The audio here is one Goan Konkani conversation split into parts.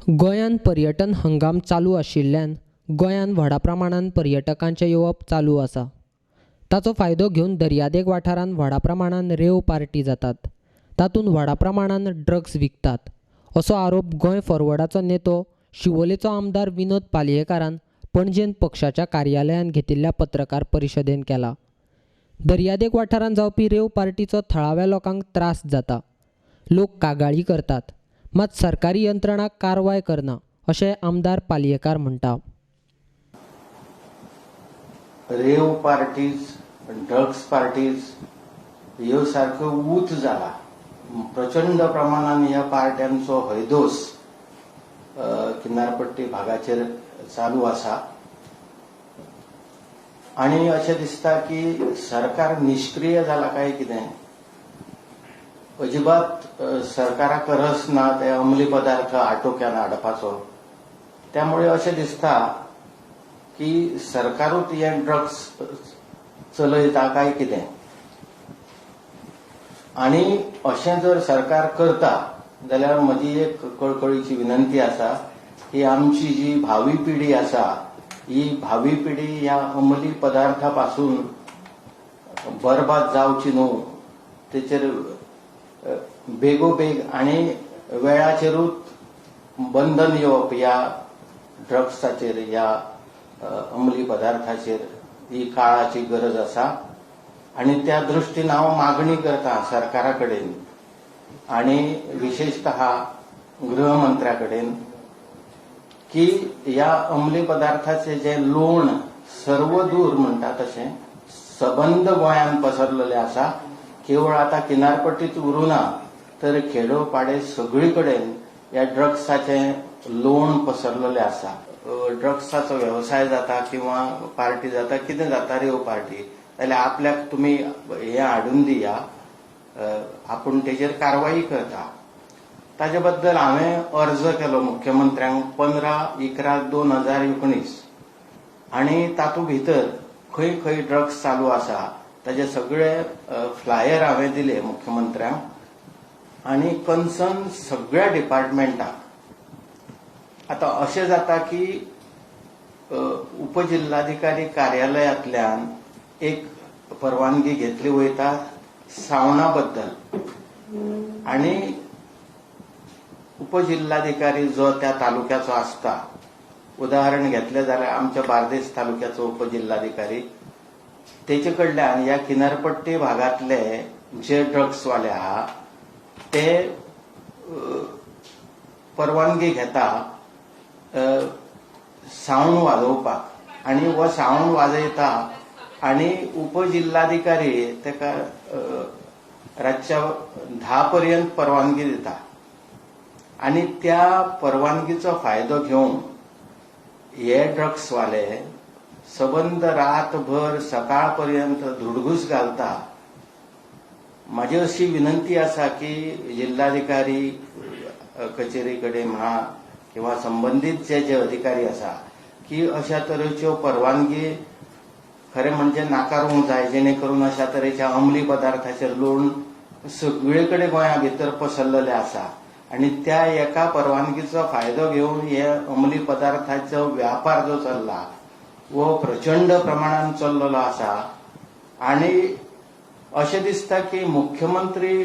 गोंयांत पर्यटन हंगाम चालू आशिल्ल्यान गोंयांत व्हडा प्रमाणान पर्यटकांचें येवप चालू आसा. ताचो फायदो घेवन दर्यादेग वाठारांत व्हडा प्रमाणान रेव पार्टी जातात. तातूंत व्हडा प्रमाणान ड्रग्स विकतात असो आरोप गोंय फॉरवर्डाचो नेतो शिवोलेचो आमदार विनोद पालयेकारान पणजेंत पक्षाच्या कार्यालयांत घेतिल्ल्या पत्रकार परिशदेंत केला. दर्यादेग वाठारांत जावपी रेव पार्टीचो थळाव्या लोकांक त्रास जाता. लोक कागाळी करतात, मात सरकारी यंत्रणा कारवाय करना अशें आमदार पालयेकार म्हणटा. रेव पार्टीज, ड्रग्स पार्टीज ह्यो सारक्यो ऊत जाला. प्रचंड प्रमाणान ह्या पार्ट्यांचो हैदोस किनारपट्टी भागाचेर चालू आसा आनी अशें दिसता की सरकार निश्क्रीय जाला काय कितें. अजिबात सरकाराक रस ना ते अंमली पदार्थ आटोक्यान हाडपाचो. त्यामुळे अशें दिसता की सरकारूच हे ड्रग्स चलयता काय कितें. आनी अशें जर सरकार करता जाल्यार म्हजी एक कळकळीची विनंती आसा की आमची जी भावी पिढी आसा ही भावी पिढी ह्या अंमली पदार्था पासून बरबाद जावची न्हू, तेचेर बेगोबेग आनी वेळाचेरूच बंधन येवप ह्या ड्रग्साचेर, ह्या अंमली पदार्थाचेर ही काळाची गरज आसा. आनी त्या दृश्टीन हांव मागणी करता सरकारा कडेन आनी विशेशतः गृहमंत्र्या कडेन की ह्या अंमली पदार्थाचे जे लोण सर्वदूर म्हणटा तशें सबंद गोंयांत पसरलेलें आसा. केवळ आतां किनारपट्टीच उरूना तर खेडो पाडे सगळी कडेन ह्या ड्रग्साचें लोण पसरलेलें आसा. ड्रग्साचो वेवसाय जाता किंवा पार्टी जाता, कितें जाता रेव पार्टी जाल्यार आपल्याक तुमी हें हाडून दिया, आपूण तेजेर कारवाई करता. ताजे बद्दल हांवें अर्ज केलो मुख्यमंत्र्यांक 15/11/2019 आनी तातूंत भितर खंय खंय ड्रग्स चालू आसा ताजे सगळे फ्लायर हांवें दिले मुख्यमंत्र्यांक आनी कन्सर्न सगळ्या डिपार्टमेंटाक. आतां अशें जाता की उपजिल्हाधिकारी कार्यालयांतल्यान एक परवानगी घेतली वयता सावणा बद्दल आनी उपजिल्हाधिकारी जो त्या तालुक्याचो आसता, उदाहरण घेतलें जाल्यार आमच्या बार्देस तालुक्याचो उपजिल्हाधिकारी, तेचे कडल्यान ह्या किनारपट्टी भागांतले जे ड्रग्सवाले आहा ते परवानगी घेता सावंड वाजोवपाक आनी हो सावंड वाजयता आनी उपजिल्हाधिकारी तेका रातच्या 10 पर्यंत परवानगी दिता आनी त्या परवानगीचो फायदो घेवन हे ड्रग्सवाले सबंद रातभर सकाळ पर्यंत धुडगूस घालता. म्हाजी अशी विनंती आसा की जिल्हाधिकारी कचेरी कडेन म्हणा किंवा संबंदीत जे जे अधिकारी आसा की अशा तरेच्यो परवानगी खरें म्हणजे नाकारूंक जाय, जेणे करून अशा तरेच्या अंमली पदार्थाचेर लोण सगळे कडेन गोंया भितर पसरलेलें आसा आनी त्या एका परवानगीचो फायदो घेवन हे अंमली पदार्थाचो व्यापार जो चल्ला वो प्रचंड प्रमाणान चल्लेलो आसा. आनी अशें दिसता की मुख्यमंत्री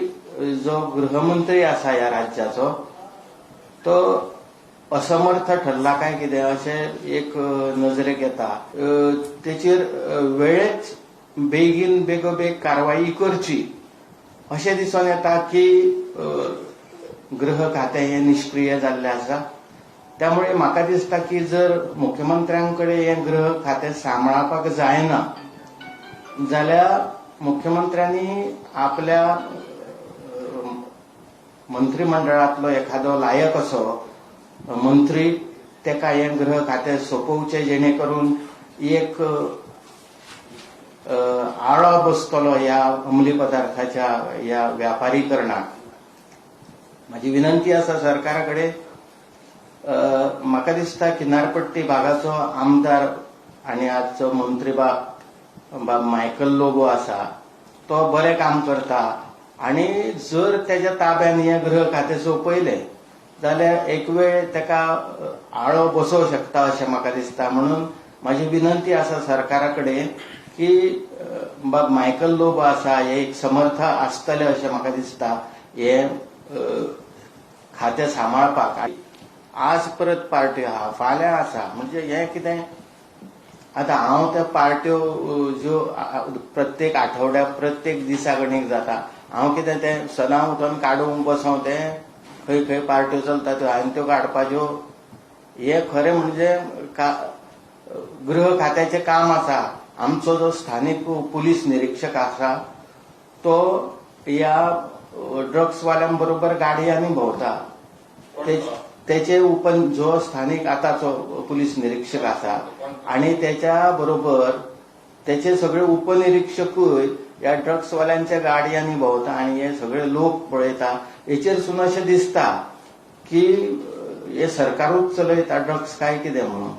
जो गृहमंत्री आसा ह्या राज्याचो तो असमर्थ ठरला काय कितें अशें एक नजरेक येता. तेचेर वेळेच बेगीन बेगोबेग कारवाई करची अशें दिसून येता की गृह खातें हें निश्क्रीय जाल्लें आसा. त्यामुळे म्हाका दिसता की जर मुख्यमंत्र्यां कडेन हें गृह खातें सांबाळपाक जायना जाल्यार मुख्यमंत्र्यांनी आपल्या मंत्रिमंडळांतलो एखादो लायक असो मंत्री तेका हें गृह खातें सोंपोवचें, जेणे करून एक आळो बसतलो ह्या अंमली पदार्थाच्या ह्या व्यापारीकरणाक. म्हाजी विनंती आसा सरकारा कडेन, म्हाका दिसता किनारपट्टी भागाचो आमदार आनी आजचो मंत्री बाब मायकल लोबो आसा तो बरें काम करता आनी जर तेज्या ताब्यान हें गृह खातें सोंपयलें जाल्यार एक वेळ ताका आळो बसोवंक शकता अशें म्हाका दिसता. म्हणून म्हाजी विनंती आसा सरकारा कडेन की बाब मायकल लोबो आसा हे एक समर्थ आसतले अशें म्हाका दिसता हे खातें सांबाळपाक. आज परत पार्ट्यो आहा, फाल्यां आसा, म्हणजे हें कितें आतां हांव त्या पार्ट्यो ज्यो प्रत्येक आठवड्याक प्रत्येक दिसा गणीक जाता, हांव कितें तें सदां उठून काडूंक बसों तें खंय खंय पार्ट्यो चलता त्यो हांवें त्यो काडपाच्यो? हें खरें म्हणजे गृह खात्याचें काम आसा. आमचो जो स्थानीक पुलीस निरिक्षक आसा तो ह्या ड्रग्सवाल्यां बरोबर गाडयांनी भोंवता. तेचे उपन जो स्थानीक आतांचो पुलीस निरिक्षक आसा आनी तेच्या बरोबर तेचे सगळे उपनिरिक्षकूय ह्या ड्रग्सवाल्यांच्या गाडयांनी भोंवता आनी हे सगळे लोक पळयता. हेचेर सून अशें दिसता की हे सरकारूच चलयता ड्रग्स काय कितें म्हणून.